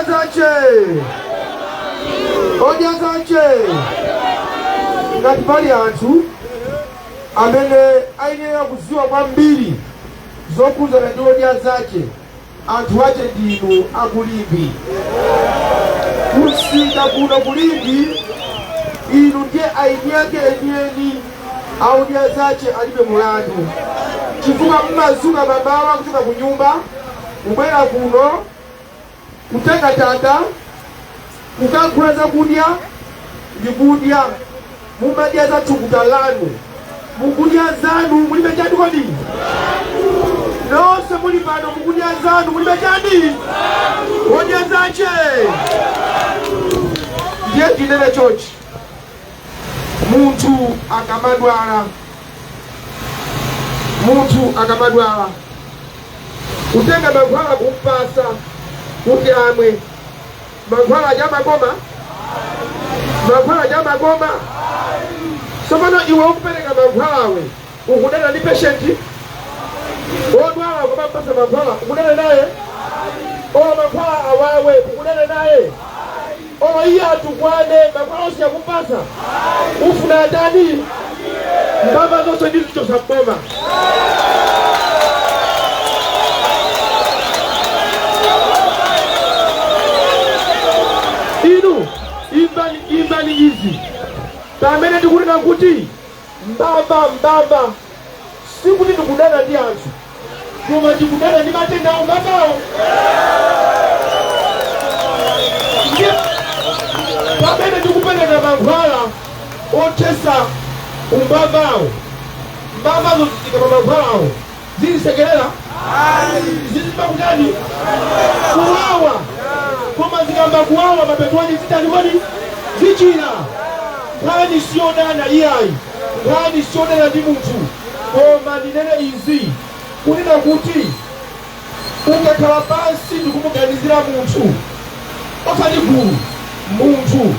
zache, odya zache. Ngati pali anthu amene ayenera kuziwa kwambiri zokhuzana ndi odya zache, anthu ache ndinu aku Limbe. Kusika kuno ku Limbe, inu ndiye aini ake enieni a odya zache alibe mulandu, chifukwa mmazuka mamawa kuchoka ku nyumba kubwera kuno kutenga tanda kukagula zakudya ndi kudya. Mumadya za thukuta lanu, mukudya zanu, mulibe chani kodi? Nonse muli pano mukudya zanu, mulibe chani? Odya zache. Ndiye tinene chochi, munthu akamadwala, munthu akamadwala, kutenga mankhwala kumpasa kuti amwe, mankhwala aja amakoma? Mankhwala aja amakoma? Tsopano iwe ukupereka mankhwalawe, ukudana ndi patient wodwala? Kumampasa mankhwala, ukudana naye? Olo mankhwala awawe, ukudana naye? Olo iye atukwane, mankhwala onse akumpasa, ufuna atani? Mbava zonse ndizichosa mboma. Inu imvani, imvani izi pamene ndikunena kuti mbava, mbava, sikuti ndikudana ndi anthu, koma ndikudana ndi matenda awo, mbavawo. Ndiye pamene ndikupereka mankhwala othesa umbavawo, mbavazo zika pa mankhwalawo zizisekerera, zizimba kutani? Kuwawa. Koma zikamba kuwawa, mapeto ake zitani kodi? Zichira. Nkhani siyodana iyayi, nkhani siyodana ndi munthu, koma ndinene izi kunena kuti ukakhala pansi ndikumuganizira munthu, osati gulu, munthu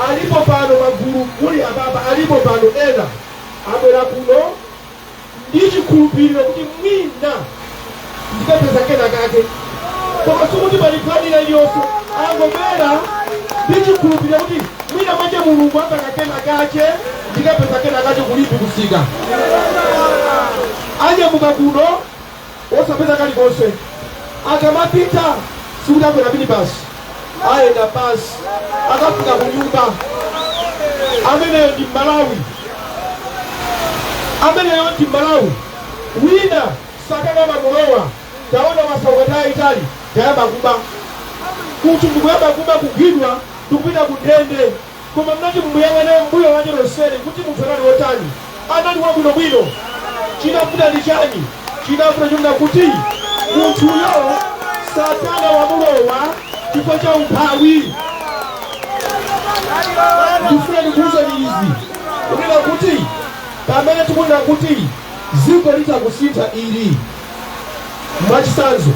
alipo pano, magulu muli apapa alipo pano, ena abwera kuno ndi chikhulupiriro kuti mwina ndikapeza kena kake, koma sikuti pali nkhani ina iliyonse. Angobwera ndi chikhulupiriro kuti mwina mwache Mulungu apanga kena kache, ndikapeza kena kache ku Limbe kusika. Anyamuka kuno osapeza kalikonse. Akamapita sikuti akwera minibasi, ayenda pansi, akafika ku nyumba. Ameneyo ndi Malawi, ameneyo ndi Malawi. Wina satana mamulowa, taona wasauka nthawi yayitali, tayamba kuba. Munthu ndikuyamba kuba, kugwidwa ndikupita ku ndende. Koma mnati mumuyang'ane mbuyo lake lonseli kuti munthu anali wotani? Anali wabwinobwino. Chinavuta ndi chani? Chinavuta chonena kuti munthuyo satana wamulowa chifukwa cha umphawi. Ndifuna ndikuwuzeni izi kunena kuti pamene tikunena kuti dziko litha kusintha ili, mwachisanzo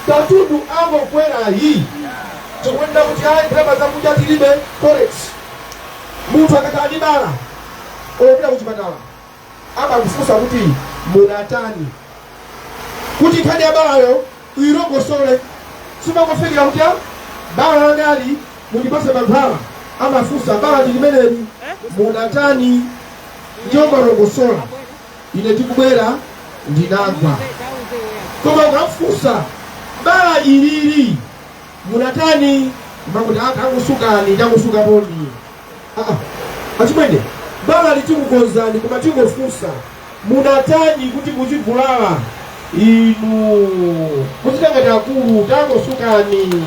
katundu angokwerayi, tikunena kuti ayi, ndalama zakunja tilibe, forex. Munthu akakhala ndi bala opita kuchipatala, amakufunsa kuti munatani, kuti nkhani ya balayo uyilongosole. Simangofikira kuti, "Ah, bala langali, mundipase mankhwala." Amafunsa, "Bala ndi limeneli, munatani?" Ndiyo malongosola, "Ine tikubwera ndinagwa." Koma ukamfunsa, "Bala ilili munatani?" Makuti, "Tangosukani, tangosukaponi." Aa, achimwene, bala litikukonzani, koma tingofunsa, munatani kuti muchivulala? Inu muchita ngati akulu, tangosukani.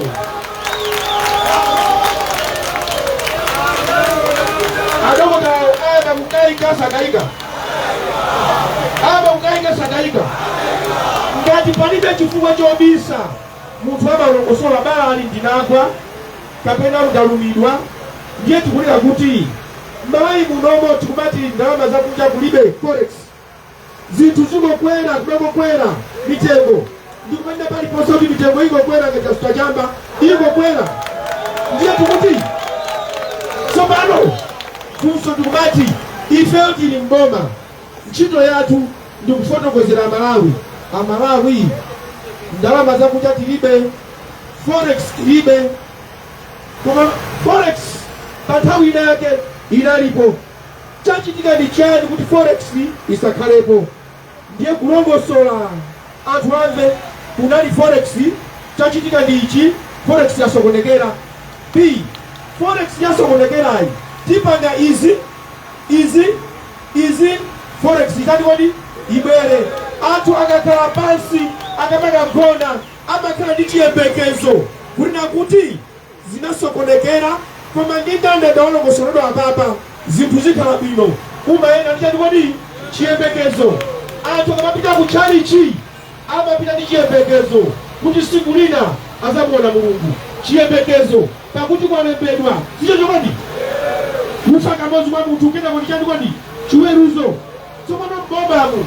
Adokotala ayamba kukayika, sakayika? Ayamba kukayika, sakayika? Ngati palibe chifukwa chobisa, munthu amalongosola, "Bala ali ndinagwa kapena ndalumidwa." Ndiye tikunena kuti m'Malawi munomo tikumati ndalama zakunja kulibe, forex, zinthu zingokwera, kumangokwera mitengo, ndikumene paliponse kuti mitengo ingokwera ngati asuta chamba, ingokwera. Ndiye tikuti tsopano funso ndikumati, ifeyo tili mboma, ntchito yathu ndikufotokozera Amalawi: Amalawi, ndalama zakunja tilibe. Forex ilibe, koma forex pa nthawi ina yake inalipo. Chachitika ndi chani kuti forex isakhalepo? Ndiye kulongosola anthu amve, kunali forex, chachitika ndi ichi, forex yasokonekera. B, forex yasokonekerayi, tipanga izi, izi, izi, forex itani kodi? Ibwere. Anthu akakhala pansi, akamakagona, amakhala ndi chiyembekezo kunena kuti zinasokonekera, koma ndi ndandanda walongosoledwa apapa zinthu zikhala bwino. Umayenda ndi chani kodi? Chiyembekezo. Anthu akamapita ku tchalichi amapita ndi chiyembekezo kuti siku lina azamuona Mulungu. Chiyembekezo, pakuti kwalembedwa, sichoncho kodi? Kufa kamodzi kwa munthu, kenako ndi chani kodi? Chiweruzo. Tsopano m'bomamu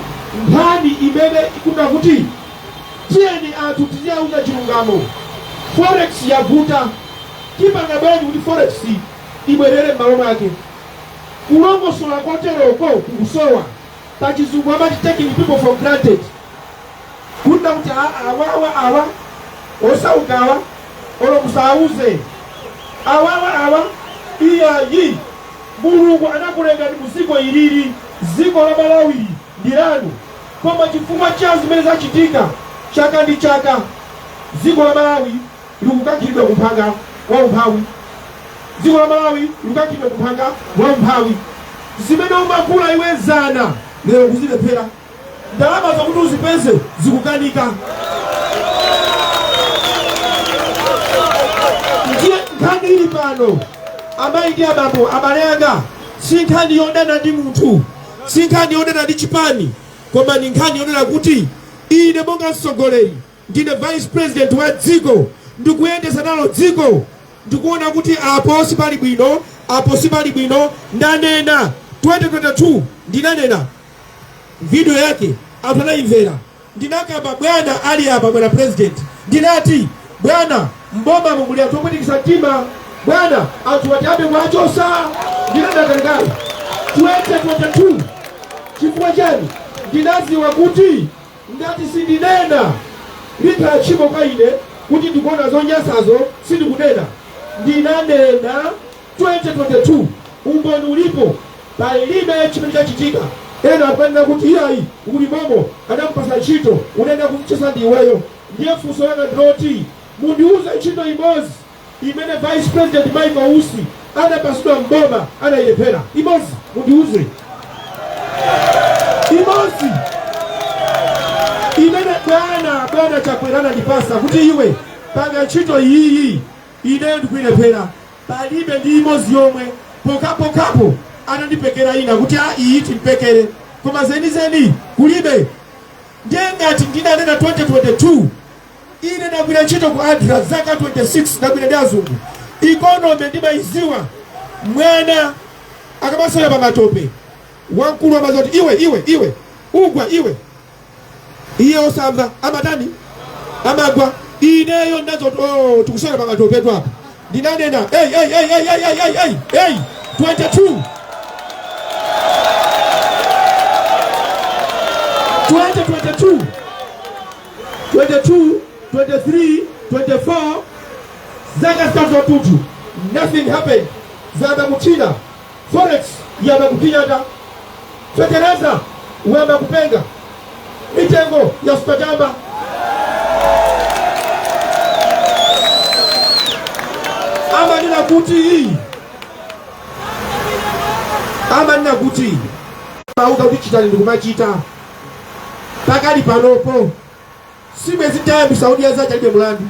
nkhani imene ikunena kuti tiyeni anthu tiziyauza chilungamo, forex yavuta, tipanga bwanji kuti forex ibwerere m'malo mwake? Kulongosola koteroko kukusowa. Pa Chizungu amati taking people for granted, kunena kuti awawa awa osaukawa, olo musauze awawa awa, iyayi. Mulungu anakulengani mu dziko ilili, dziko la Malawi ndi lanu, koma chifukwa cha zimene zachitika chaka ndi chaka, dziko la Malawi likukankhidwa kumphanga wa umphawi. Dziko la Malawi likukankhidwa kumphanga wa umphawi. Zimene umagula iwe zana, lero kuzilephera. Ndalama zakuti uzipeze zikukanika. Ndiye nkhani ili pano, amayi ndi abambo, abale anga, si nkhani yodana ndi munthu, si nkhani yodana ndi chipani, koma ni nkhani yonena kuti ine monga mtsogoleri, ndine vice president wa dziko, ndikuyendesa nalo dziko, ndikuona kuti apo sipali bwino, apo sipali bwino. Ndanena 2022, ndinanena video yake, anthu anayimvera. Ndinakamba bwana ali apa, bwana president, ndinati, "Bwana, mbomamo muli anthu opwetekesa mtima. Bwana, anthu atiabe mwachosa." Ndinanena kalekale 2022. Chifukwa chani? Ndinaziwa kuti ngati sindinena, likhala tchimo kwa ine kuti ndikuona zonyasazo sindikunena. Ndinanena 2022, umboni ulipo, palibe chimene chachitika. Ena akukanena kuti iyayi, uli momo, anamupasa ntchito, unena kuzichesa ndi iweyo. Ndiye funso langa ndiloti mundiuze ntchito imodzi imene vice president Michael Usi anapasidwa mboma anayilephera. Imodzi, mundiuze imodzi imene bwana Chakwera anandipasa kuti iwe panga ntchito iyi, ineyo ndikuyilephera. Palibe ndi imodzi yomwe. Pokhapokhapo anandipekera ina kuti a iyi timpekere, koma zenizeni kulibe. Ndiye ngati ndinanena 2022, ine ndagwira ntchito ku ADRA zaka 26, ndagwira ndi azungu, economy ndimayiziwa. Mwana akamasewera pa matope, wamkulu amaziwa kuti iwe, iwe, iwe ugwa iwe. Iye osamva amatani? Amagwa. Ineyo ndazoti, oh, tikusewera pa matopetu apa. Ndinanena, hey, hey, hey, hey, hey, hey, hey, hey, hey, 22 2022, 22, 23, 24, zaka 3 zathunthu, nothing happened. Zayamba kuthina, forex yamba kuphinyata, fetereza wayamba kupenga, mitengo yasukachamba. Amanena kuti mauka kuti chitani, ndikumachita. Pakali panopo sibwezi ntayambisa Odya Zake Alibe Mulandu,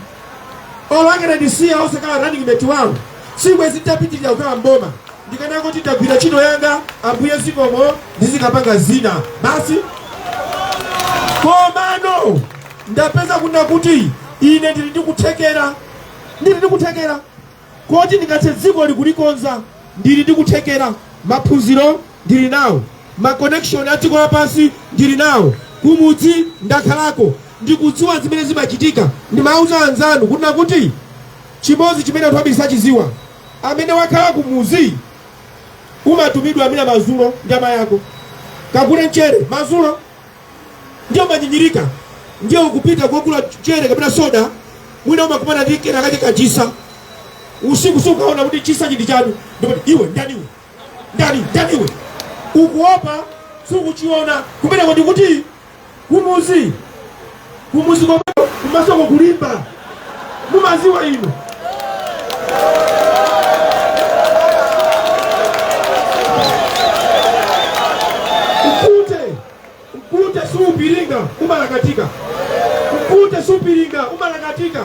olo akanandisiya osakhala running mate wawo, sibwezi ntapitirira kukhala mboma. Ndikanangoti ndagwira ntchito yanga, ambuye zikomo, ndizikapanga zina basi. Komano ndapeza kunena kuti ine ndili ndikuthekera, ndili ndikuthekera koti ndingathe dziko likulikonza. Ndili ndikuthekera, maphunziro ndili nawo, ma connection a dziko lapansi ndili nawo, kumudzi ndakhalako, ndikudziwa zimene zimachitika. Ndimauza anzanu kunena kuti chimodzi chimene anthu ambiri sachiziwa, amene wakhala kumuzi umatumidwa amene mazulo ndi amayi ako, "Kagule mchere," mazulo. Ndiye umanyinyirika, ndiye ukupita kugula mchere kapena soda. Mwina umakumana ndi kena kake kachisa usiku, sukaona kuti chisa chili chanu, ndikuti iwe ndani, iwe ndani, ndani iwe, ukuopa sukuchiona. Kumeneko ndikuti kumuzi, kumuzi komweko kumasoko kulimba, mumaziwa inu. Mkute, mkute suupiringa, umalakatika. Mkute suupiringa, umalakatika,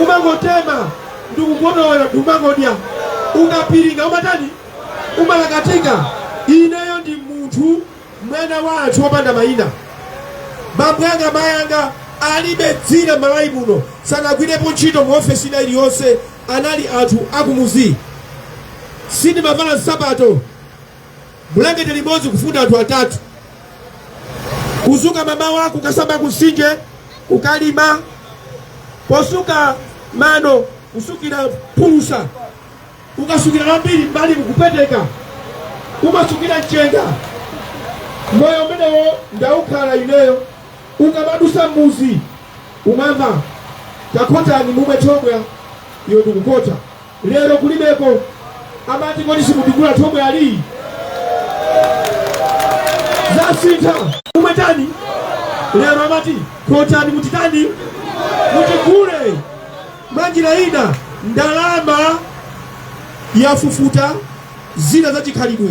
umangotema ndikugonowera, ndikumangodya. Ukapiringa umatani? Umalakatika. Ineyo ndi munthu, mwana wa anthu wopanda mayina. Bambo anga, mayi anga alibe dzina Malawi muno, sanagwirepo ntchito mu ofesi ina iliyonse, anali anthu akumuzi. Sindimavala nsapato, bulangeti limodzi kufunda anthu atatu, kuzuka mamawa kukasamba kumtsinje, kukalima, posuka mano kusukira phulusa, ukasukira lambiri mbali kukupeteka, umasukira mchenga. Moyo umenewo ndaukhala ineyo. Ukamadusa mmuzi umamva, "Takhotani mumwe thobwa." Iyo ndikukota. Lero kulibeko. Amati, "Kodi simutigula thobwa?" Ali zasintha. Umwe tani? Lero amati, "Khotani mutitani, mutigule." Mwanjira ina ndalama yafufuta zina za chikhalidwe,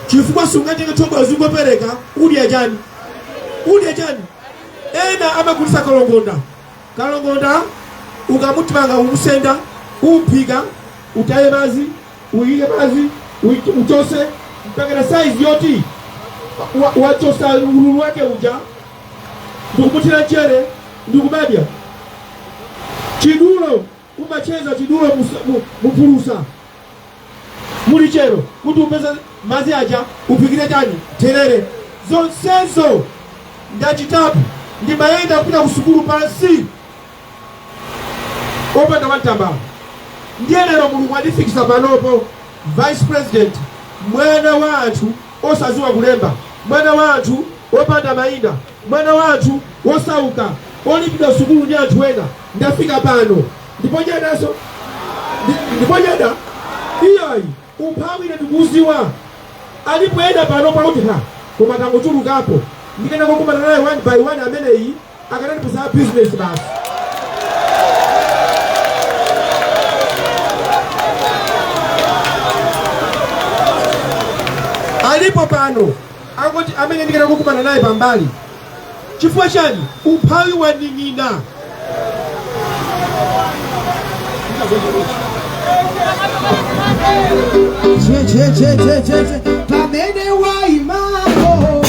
chifukwa sungatenge thobwa zingopereka. Udya chani? Udya chani? Ena amagulisa kalongonda. Kalongonda ukamutipanga, umusenda, umphika, utaye mazi, uyike mazi, uchose mpaka na size yoti wachosa ululu wake uja, ndikumuthira mchere, ndikumadya. Chidulo umacheza chidulo muphulusa mulichero kuti upeze mazi aja uphikire chani, terere. Zonsezo ndachitapo. Ndimayenda kupita ku sukulu pansi opanda wamtambala. Ndiye lero Mulungu andifikisa panopo, vice president, mwana wa anthu osaziwa kulemba, mwana wa anthu opanda mayina, mwana wa anthu wosauka, olipidwa sukulu ndi anthu ena. Ndafika pano. Ndipo nyedaso, ndipo nyeda iyayi, umphawi ine ndikuuziwa. Alipo ena pano pakuti ha, koma tangochulukapo, ndikena kukumana naye one by one, ameneyi akanandipasa business basi. Alipo pano angoti amene ndikena kukumana naye pambali. Chifukwa chani? Umphawi waning'ina. Che che che che che che pamene waimapo.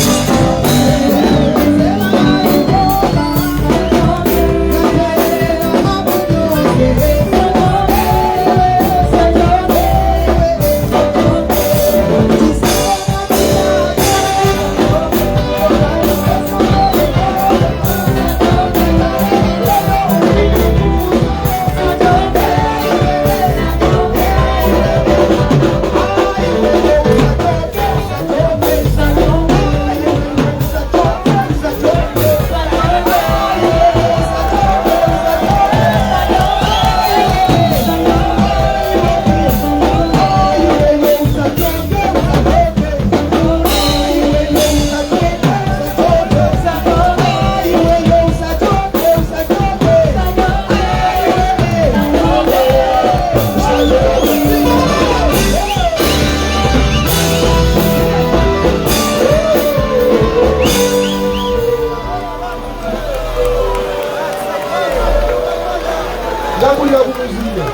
Ndakulira kumuzinda.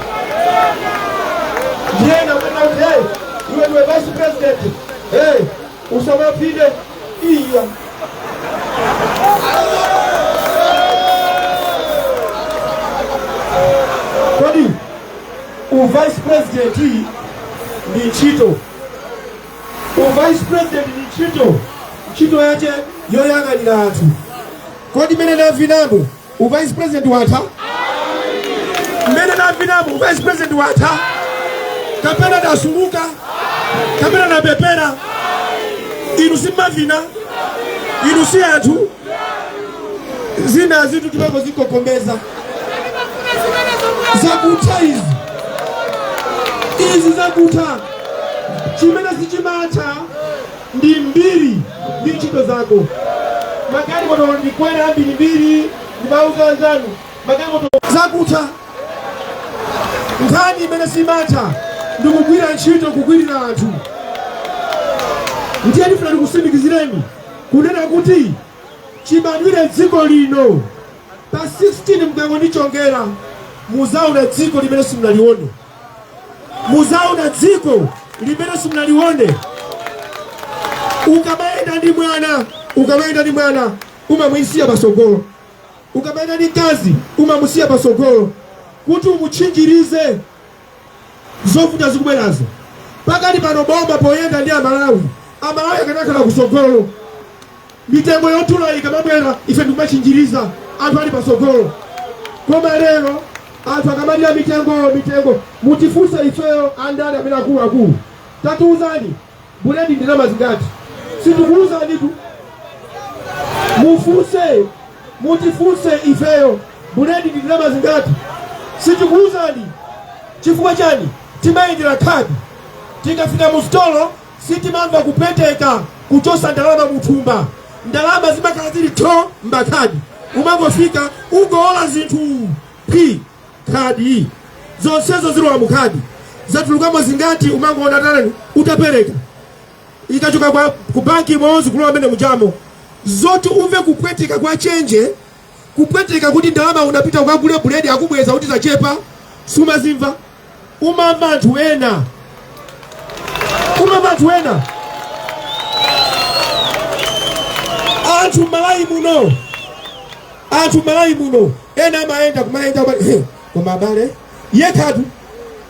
Ndiyena kwenda kuti, "Hey, iwe ndiwe vice president, hey, usamapinde." Iya, kodi uvice president ndi ntchito? Uvice president ndi ntchito, ntchito yache yoyang'anira anthu. Kodi mene navinamo uvice president watha? Mmene navinamo uvice president watha, kapena dasuluka, kapena napepera? Inu simmavina? Inu si anthu? Zina zitu timango zikokomeza. Zakutha izi, izi zakutha. Chimene sichimatha ndi mbiri ndi ntchito zako. Magalimoto ndikwera ambirimbiri, ndimauza anzanu magalimoto zakutha. Nkhani imene simatha ndikugwira ntchito, kugwirira anthu. Ndiye ndifuna ndikusimikizireni kunena kuti chibadwire dziko lino, pa 16 mkangondichongera, muzaona dziko limene simunalione, muzaona dziko limene simunalione. Ukamayenda ndi mwana, ukamayenda ndi mwana umamuyisiya pasogolo, ukamayenda ndi mkazi umamusiya pasogolo kuti umutchinjirize zovuta zikubwerazo. Pakati pano boma poyenda ndi Amalawi, Amalawi akanakhala kusogolo. Mitengo yodula ikamabwera, ife ndikumachinjiriza anthu ali pasogolo. Koma lero anthu akamalira mitengo, mitengo, mutifunse ifeyo andale amene akuluakulu, tatiuzani, buledi ndalama zingati? Sitikuuzanitu. Mufunse, mutifunse ifeyo, buledi ndi ndalama zingati? Sitikuuzani. Chifukwa chani? Timayendera khadi. Tikafika mu sitolo sitimamva kupweteka kuchosa ndalama muthumba, ndalama zimakhala zili tho mbakhadi. Umangofika, ungowola zinthu p khadi, zonsezo zilowa mukhadi. Zatulukamo zingati? Umangoona talani utapereka, ikachoka ku banki imodzi kulowa mene mujamo. Zoti umve kupweteka kwa chenje, kupweteka kuti ndalama unapita ukagule buledi akubweza kuti zachepa, sumazimva. Umamva anthu ena, umamva anthu ena. Anthu Malawi muno, anthu Malawi muno ena amayenda, kumayenda, koma abale, yekhatu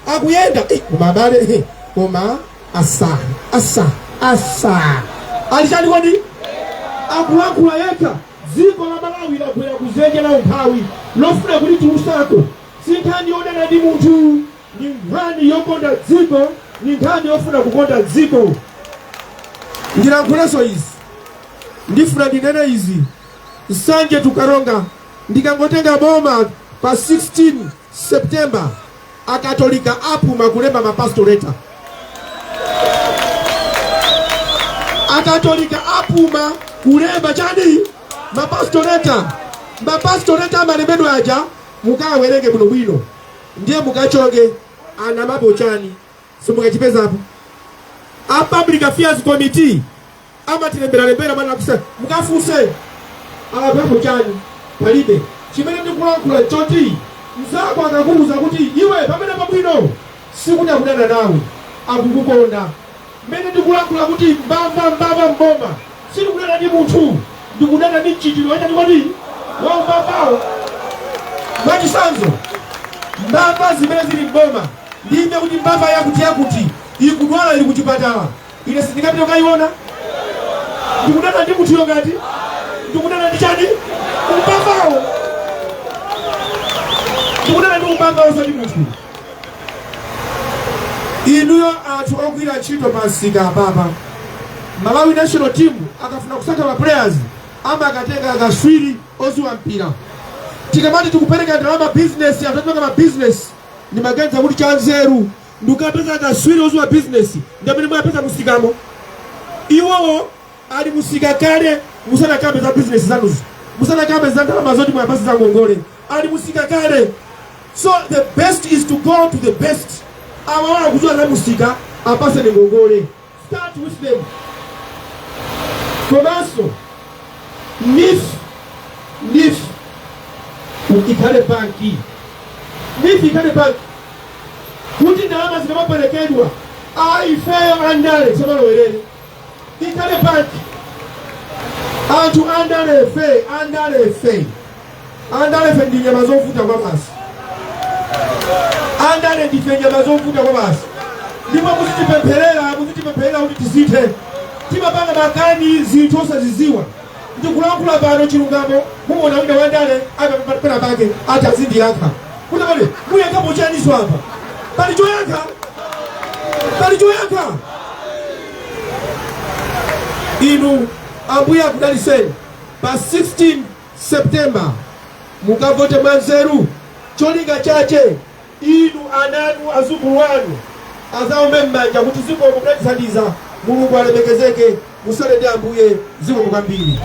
akuyenda, koma abale, koma asa asa asa ali chani kodi? Akulankhula yekha. Dziko la Malawi lagwera kuzenje la umphawi lofuna kuti tiusako. Si nkhani yodana ndi munthu, ni nkhani yokonda dziko, ni nkhani yofuna kukonda dziko. Ndilankhulenso izi, ndifuna ndinene izi. Nsanje to Karonga, ndikangotenga boma pa 16 September, Akatolika apuma kulemba mapastoreta. Akatolika apuma kulemba chani? Mapastoreta. Mapastoreta amalembedwa aja, mukawerenge bwinobwino, ndiye mukachonge anamapo chani, simukachipezapo. A Public Affairs Committee amatilemberalembera mana kusa, mukafunse alapapo chani? Palibe. Chimene ndikulankhula choti mzako akakuwuza kuti iwe pamene pabwino, sikuti akudana nawe, akukukonda. Mmene ndikulankhula kuti mbava, mbava mboma, sindikudana ndi munthu, ndikudana ndi mchitidwe wachani kodi? Wa umbavawo. Mwachitsanzo, mbava zimene zili mboma, ndimve kuti mbava yakuti yakuti ikudwala, ili kuchipatala, ine sindingapite kukayiona. Ndikudana ndi munthuyo ngati? Ndikudana ndi chani? Umbavawo. Ndikudana ndi umbavawo, osati munthu. Inuyo anthu ogwira ntchito pa msika apapa, Malawi national team akafuna kusankha ma players amakatenga akaswiri oziwa mpira. Tikamati tikupereka ndalama business, anthu atipanga ma business, ndimaganiza kuti chanzeru ndikukapeza akaswiri oziwa business ndi amene mwapeza musikamo. Iwowo ali musika kale musanakambe za business zanuzo, musanakambe za ndalama zoti mwapasa za ngongole, ali musika kale. So the best is to go to the best. Awa akudziwa za musika, apaseni ngongole. Start with them. Komanso NEEF, NEEF ikhale banki, NEEF ikhale banki kuti ndalama zikamaperekedwa a ifeyo andale tisamalowerere. Ikhale banki. Anthu andalefe, andalefe, andalefe ndi nyama zovuta kwa basi. Andale ndife nyama zovuta kwa basi, ndipo muzitipempherera, muzitipempherera kuti tisinthe. Timapanga makani zinthu osaziziwa. Ndikulankhula pano chilungamo, mumuona wina wandale apapena pake ati azindiyankha kuti pali muyankhapo chaniso apa? Pali choyankha? Pali choyankha? Inu, Ambuye akudaliseni. Pa 16 September mukavote mwanzeru. Cholinga chache Inu, ana anu, azukulu anu azaombe m'manja kuti zikomo, munatithandiza. Mulungu alemekezeke. Musale ndi Ambuye. Zikomo kwambiri.